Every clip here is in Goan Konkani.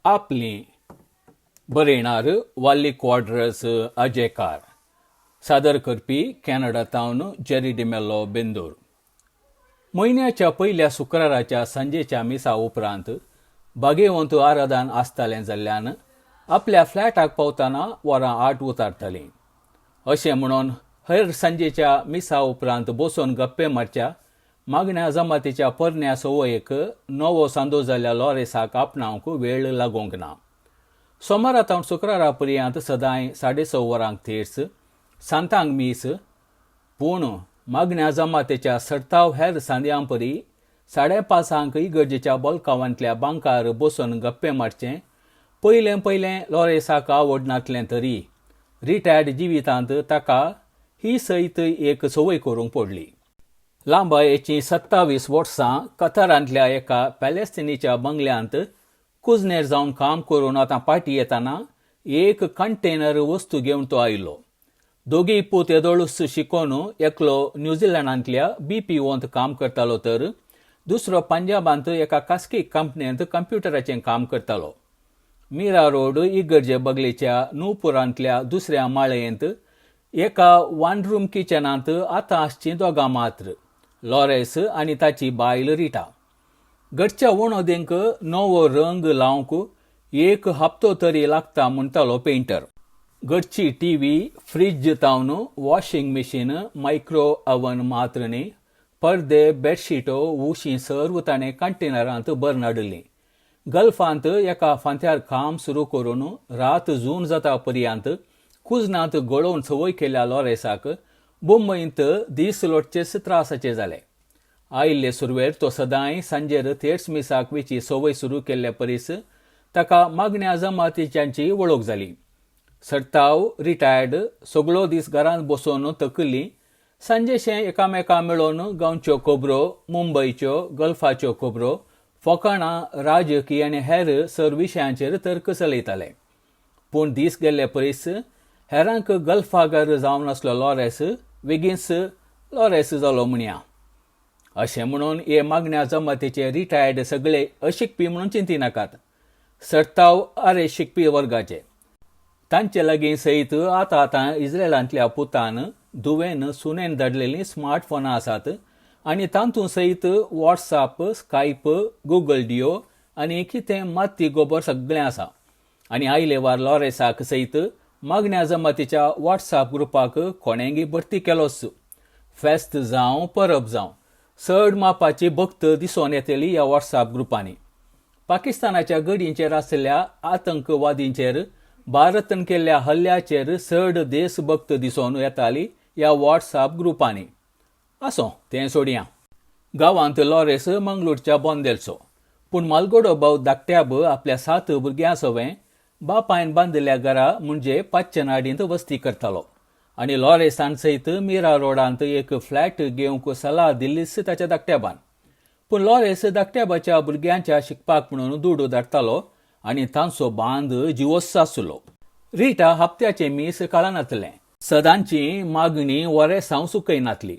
आपली बरयणार वाल्ली क्वाड्रस अजयकार, सादर करपी कॅनडा तावन जेरी डिमेलो बेंदूर. म्हयन्याच्या पयल्या शुक्राराच्या सांजेच्या मिसा उपरांत बागेवंत आराधन आसतालें जाल्ल्यान आपल्या फ्लॅटाक पावतना वरां 8 उतारतालीं. अशें म्हणून हर सांजेच्या मिसा उपरांत बसून गप्पे मारच्या मागण्या जमातीच्या पोरण्या संवयेक नवो सांदो जाल्ल्या लॉरेसाक आपणावंक वेळ लागूंक ना. सोमारा तावन शुक्रारा पर्यंत सदांय 6:30 वरांक थेट्स सांतांक मीस. पूण मागण्या जमातीच्या सरताव हेर सांद्यां परी 5:30 इगर्जेच्या बोलकावांतल्या बांकार बसून गप्पे मारचें पयलें पयलें लॉरेसाक आवडनातलें तरी रिटायर्ड जिवितांत ताका ही सयत एक संवय करूंक पडली. लांबायेचीं 27 वर्सां कतारांतल्या एका पॅलेस्टिनीच्या बंगल्यांत कुजनेर जावन काम करून आतां पाटी येताना एक कंटेनर वस्तू घेवन तो आयलो. दोगीय पूत येदोळूच शिकोवन एकलो न्यूझिलंडांतल्या बी पी ओंत काम करतालो तर दुसरो पंजाबांत एका खासगी कंपनींत कंप्युटराचें काम करतालो. मीरा रोड इगर्जे बगलेच्या नुपुरांतल्या दुसऱ्या माळयेंत एका वन रूम किचनांत आतां आसचीं दोगां मात्र, लॉरेस आनी ताची बायल रिटा. घरच्या वणोदेंक नवो रंग लावंक एक हप्तो तरी लागता म्हणटालो पेंटर. घरची टी व्ही, फ्रीज तावन वॉशिंग मशीन, मायक्रो ओवन मात्र न्ही, पडदे, बेडशिटो, उशीं सर्व ताणें कंटेनरांत भरून हाडिल्लीं. गल्फांत एका फांत्यार काम सुरू करून रात जून जाता पर्यंत कुजनांत गळोवन संवय केल्या लॉरेसाक मुंबयंत दीस लोटचेच त्रासाचे जाले. आयिल्ले सुरवेर तो सदांय सांजेर थेट्स मिसाक वेची संवय सुरू केल्ले परीस ताका मागण्या जमातीच्यांची वळख जाली. सरताव रिटायर्ड सगळो दीस घरांत बसून तकली सांजेशें एकामेका मेळोवन गांवच्यो खबरो, मुंबयच्यो, गल्फाच्यो खबरो, फोकाणां, राजकीय आनी हेर सर विशयांचेर तर्क चलयताले. पूण दीस गेल्ले परीस हेरांक गल्फागर जावन आसलो लॉरेस बेगीनच लॉरेस जालो म्हणया. अशें म्हणून हे मागण्या जमातीचे रिटायर्ड सगळे अशिकपी म्हणून चिंतिनाकात. सरताव आरे शिकपी वर्गाचे. तांचे लागीं सयत आतां आतां इस्रायलांतल्या पुतान, धुवेन, सुनेन धाडलेलीं स्मार्टफोनां आसात आनी तातूंत सयत वॉट्सॅप, स्कायप, गुगल डिओ आनी कितें माती गोबर सगळें आसा. आनी आयलेवार लॉरेसाक सयत मागण्या जमातीच्या वॉट्सॅप ग्रुपाक कोणेंगी भरती केलोच. फेस्त जावं, परब जावं, चड मापाची भक्त दिसून येतली ह्या वॉट्सॅप ग्रुपांनी. पाकिस्तानाच्या गडींचेर आशिल्ल्या आतंकवादींचेर भारतान केल्ल्या हल्ल्याचेर चड देशभक्त दिसून येताली ह्या वॉट्सॅप ग्रुपांनी. आसो, तें सोडया. गांवांत लॉरेस मंगळूरच्या बोंदेलचो, पूण मालगोडो भाव धाकट्याब आपल्या 7 भुरग्यां सवें बापायन बांदिल्ल्या घरा म्हणजे पाचनाडींत वस्ती करतालो आनी लॉरेसान सयत मिरा रोडांत एक फ्लॅट घेवंक सलाह दिल्लीच ताच्या धाकट्याबान. पूण लॉरेस धाकट्याबाच्या भुरग्यांच्या शिकपाक म्हणून दुडू धाडटालो आनी तांचो बांद जिवोच आसलो. रिटा हप्त्याचें मीस कळनातलें. सदांची मागणी वरेसांव सुकयनातली,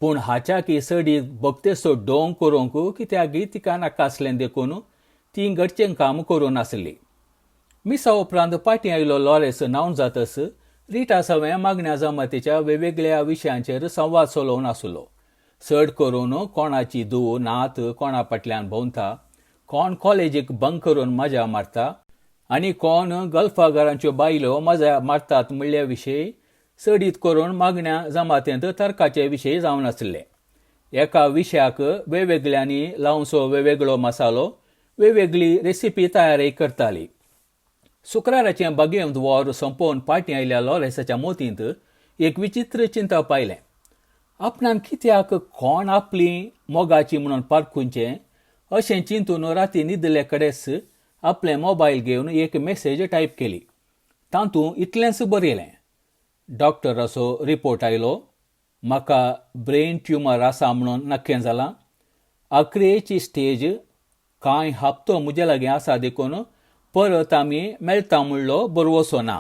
पूण हाच्याकी चडीत भक्तेचो डोंग करूंक कित्याकय तिका नाका आसलें, देखून ती घरचें काम करूं नासली. मिसा उपरांत पाटी आयलो लॉरेस न्हावन जातच रिटा सवें मागण्या जमातीच्या वेगवेगळ्या विशयांचेर संवाद चलोवन आसलो. चड करून कोणाची धूव, नात कोणा फाटल्यान भोंवता, कोण कॉलेजीक बंक करून मजा मारता आनी कोण गल्फाघरांच्यो बायलो मजा मारतात म्हणल्या विशय चडीत करून मागण्या जमातेंत तर्काचे विशय जावन आसले. एका विशयाक वेगवेगळ्यांनी लावचो वेगवेगळो मसालो, वेगवेगळी रेसिपी तयारी करताली. शुक्राराचें बागेंत वॉर सोंपोवन पाटी आयल्या लॉरेसाच्या मोतींत एक विचित्र चिंतप पायलें. आपणान कित्याक कोण आपली मोगाची म्हणून पारखुंचें अशें चिंतून राती न्हिदले कडेच आपलें मोबायल घेवन एक मेसेज टायप केली. तातूंत इतलेंच बरयलें, डॉक्टराचो रिपोर्ट आयलो, म्हाका ब्रेन ट्युमर आसा म्हणून नक्कें जालां, आक्रियेची स्टेज, कांय हप्तो म्हजे लागीं आसा देखून परत आमी मेळटा म्हणलो बरवसो ना.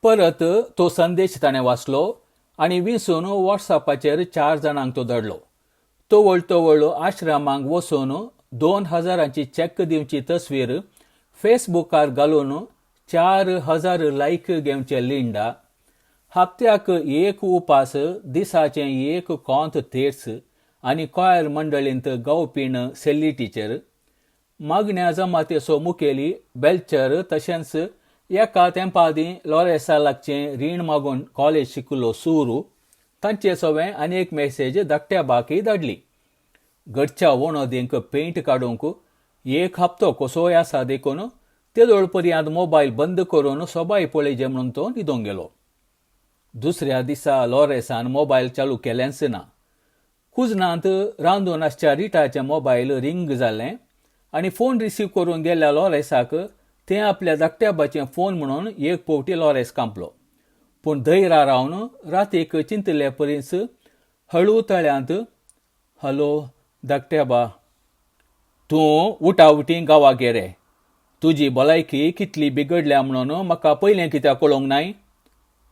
परत तो संदेश ताणें वाचलो आनी विंचून वॉट्सॅपाचेर 4 जाणांक तो धाडलो. तवळ तवळ आश्रमांक वचून 2000ची चॅक दिवची तस्वीर फेसबुकार घालून 4000 लायक घेवचें लिंडा, हप्त्याक एक उपास, दिसाचें एक कोंत तेर्स आनी कॉयर मंडळींत गावपीण सेल्ली टिचर, मागण्या जमातेचो मुखेली बेल्चर, तशेंच एका तेंपादीं लॉरेसा लागचें रीण मागून कॉलेज शिकिल्लो सुरू, तांचे सवें आनी एक मॅसेज धाकट्या बाकय धाडली. घरच्या वणदींक पेंट काडूंक एक हप्तो कसोय आसा देखून तेदोळ पर्यंत मोबायल बंद करून सोबाय पळयजे म्हणून तो न्हिदोंक गेलो. दुसऱ्या दिसा लॉरेसान मोबायल चालू केलेंच ना. कुजनांत रांदून आसच्या रिटाचें मोबायल रिंग जालें आनी फोन रिसीव करूंक गेल्ल्या लॉरेसाक तें आपल्या धाकट्या बाचें फोन म्हणून एक पवटी लॉरेस कांपलो. पूण धैरा रावन रातीक चिंतले परीच हळू तळ्यांत हॅलो धाकट्या बा, तूं उटाउटी गांवाक ये रे, तुजी भलायकी कितली बिगडल्या म्हणून म्हाका पयलें कित्याक कळोवंक नाय?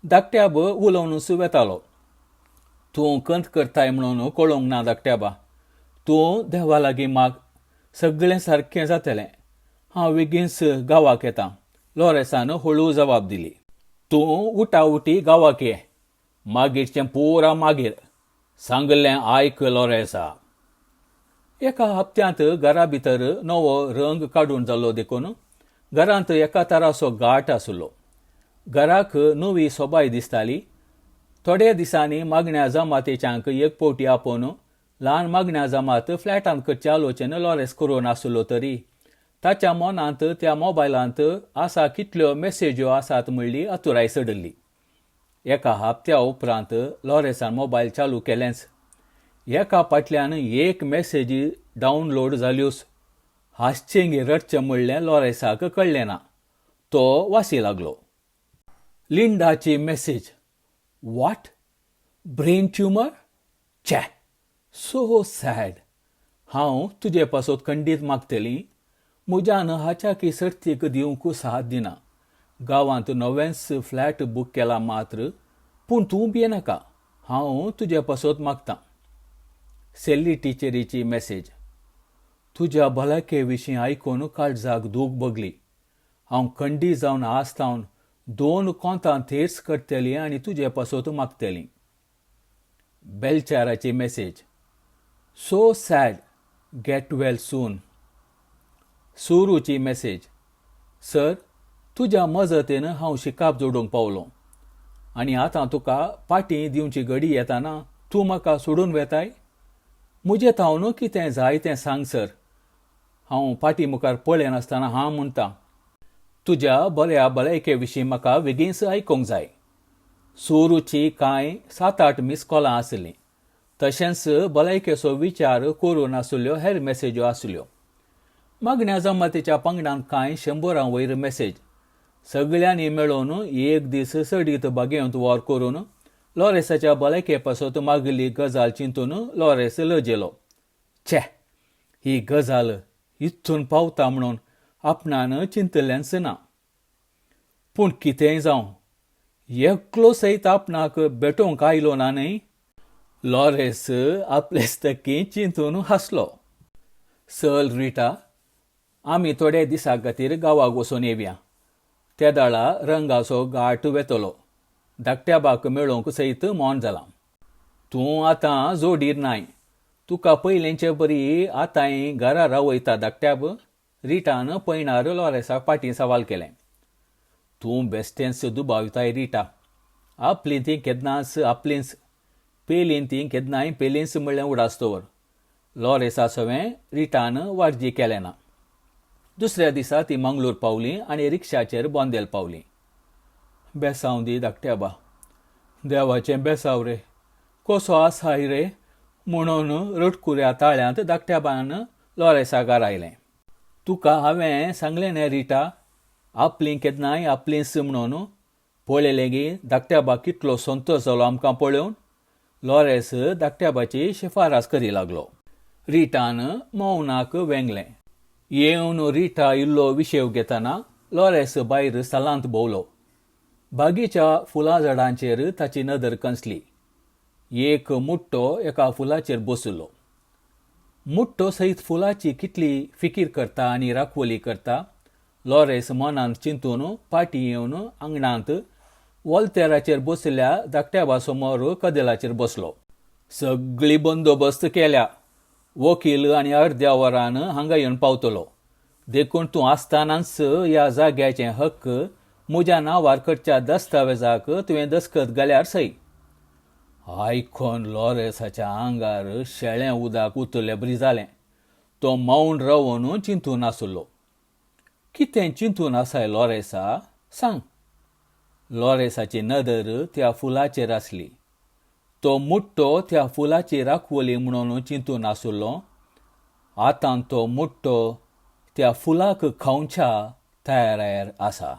धाकट्या ब उलोवनूच वेतालो. तूं कंत करताय म्हणून कळोवंक ना धाकट्या बा, तूं देवा लागीं माग, सगळें सारकें जातलें. हांव बेगीनच गांवाक येतां. लॉरेसान हळू जबाब दिली. तूं उटाउटी गांवाक ये, मागीरचें पुरा मागीर. सांगल्लें आयक लॉरेसा. एका हप्त्यांत घरा भितर नवो रंग काडून जाल्लो देखून घरांत एका तराचो घाट आसलो. घराक नवी सोबाय दिसताली. थोड्या दिसांनी मागण्या जमातेच्यांक एक पवटी आपोवन ल्हान मागण्या जमात फ्लॅटांत करचे आलोचन लॉरेस करून आसलो तरी ताच्या मनांत त्या मोबायलांत आसा कितल्यो मॅसेज्यो आसात म्हणली अतुराय चडिल्ली. एका हप्त्या उपरांत लॉरेसान मोबायल चालू केलेंच. एका फाटल्यान एक मॅसेजी डावनलोड जाल्योच. हांसचें गे रडचें म्हणलें लॉरेसाक कळ्ळें ना. तो वासी लागलो. लिंडाची message, what, brain tumour? ఛे, सो सॅड. हांव तुजे पासत खंडीत मागतली. म्हज्यान हाच्याकी सर्तीक दिवंक साथ दिना. गांवांत नवेंच फ्लॅट बूक केला मात्र, पूण तूं भियेनाका, हांव तुजे पासत मागतां. सेल्ली टिचरीची मॅसेज, तुज्या भलायके विशीं आयकून काळजाक दूख भोगली. हांव खंडी जावन आसतावन 2 कोंतां थेर्स करतली आनी तुजे पासत मागतली. बेलचाराची message, so sad, get well soon. सुरूची message, sir तुज्या मजतीन हांव शिकाप जोडूंक पावलो आनी आतां तुका पाटी दिवची घडी येताना तूं म्हाका सोडून वेताय? म्हजे थावन कितें जाय तें सांग सर. हांव पाटी मुखार पळयनासतना हां म्हणटा. तुज्या बऱ्या भलायके विशीं म्हाका बेगीनच आयकूंक जाय. सुरूची कांय 7-8 मिस कॉलां आसलीं, तशेंच भलायकेचो विचार करून आशिल्ल्यो हेर मॅसेज्यो आसल्यो. मागण्या जमातीच्या पंगडान कांय 100 वयर मॅसेज सगळ्यांनी मेळोवन एक दीस चडीत बागेंत वावर करून लॉरेसाच्या भलायके पासत मागिल्ली गजाल चिंतून लॉरेस लजेलो. छे, ही गजाल इतून पावता म्हणून आपणान चिंतलेंच ना. पूण कितेंय जावं, एकलो सयत आपणाक भेटोवंक आयलो ना न्हय? लॉरेस आपलेच तकी चिंतून हांसलो. चल रिटा, आमी थोडे दिसा खातीर गांवाक वचून येवया. तेदाळा रंगाचो घाट वेतलो. धाकट्या बाक मेळोवंक सयत मोन जालां. तूं आतां जोडीर नाय, तुका पयलेंचे बरी आतांय घरा रावयता धाकट्याब? रिटान पयणार लॉरेसाक फाटीं सवाल केलें. तूं बेश्टेंच दुबावताय रिटा. आपलीं तीं केन्नाच आपलींच, पेलीं तीं केन्नाय पेलींच म्हणलें उडास दवर. लॉरेसा सवें रिटान वार्जी केलें ना. दुसऱ्या दिसा ती मंगळूर पावली आनी रिक्षाचेर बोंदेल पावली. बेसांव दी धाकट्या बा, देवाचें बेसांव रे, कसो आसाय रे म्हणून रटकुऱ्या ताळ्यांत धाकट्या बान लॉरेसा घरा आयलें. तुका हांवें सांगलें न्ही रिटा, आपलीं केन्नाय आपलींच म्हणून. पळयलें गी धाकट्या बा कितलो संतोश जालो आमकां पळोवन. लॉरेस धाकट्या बाची शिफारस करी लागलो. रिटान मौनाक वेंगलें. येवन रिटा इल्लो विशेव घेतना लॉरेस भायर सालांत भोंवलो. बागीच्या फुलां झाडांचेर ताची नदर कंसली. एक मुट्टो एका फुलाचेर बशिल्लो. मुट्टो सयत फुलाची कितली फिकीर करता आनी राखवली करता लॉरेस मनांत चिंतून पाटी येवन आंगणांत वॉल्तेराचेर बशिल्ल्या धाकट्या समोर कदेलाचेर बसलो. सगळी बंदोबस्त केल्या. वकील आनी अर्द्या वरान हांगा येवन पावतलो. देखून तूं आसतनाच ह्या जाग्याचे हक्क म्हज्या नांवार करच्या दस्तावेजाक तुवें दस्खत घाल्यार सय. आयकोन लॉरेसाच्या आंगार शेळें उदक उतरले बरी जालें. तो मौन रावन चिंतून आसलो. कितें चिंतून आसाय लॉरेसा, सांग. लॉरेसाची नदर त्या फुलाचेर आसली. तो मुट्टो त्या फुलाची राखवली म्हणून चिंतून आसलो. आतां तो मुट्टो त्या फुलाक खावच्या तयारार आसा.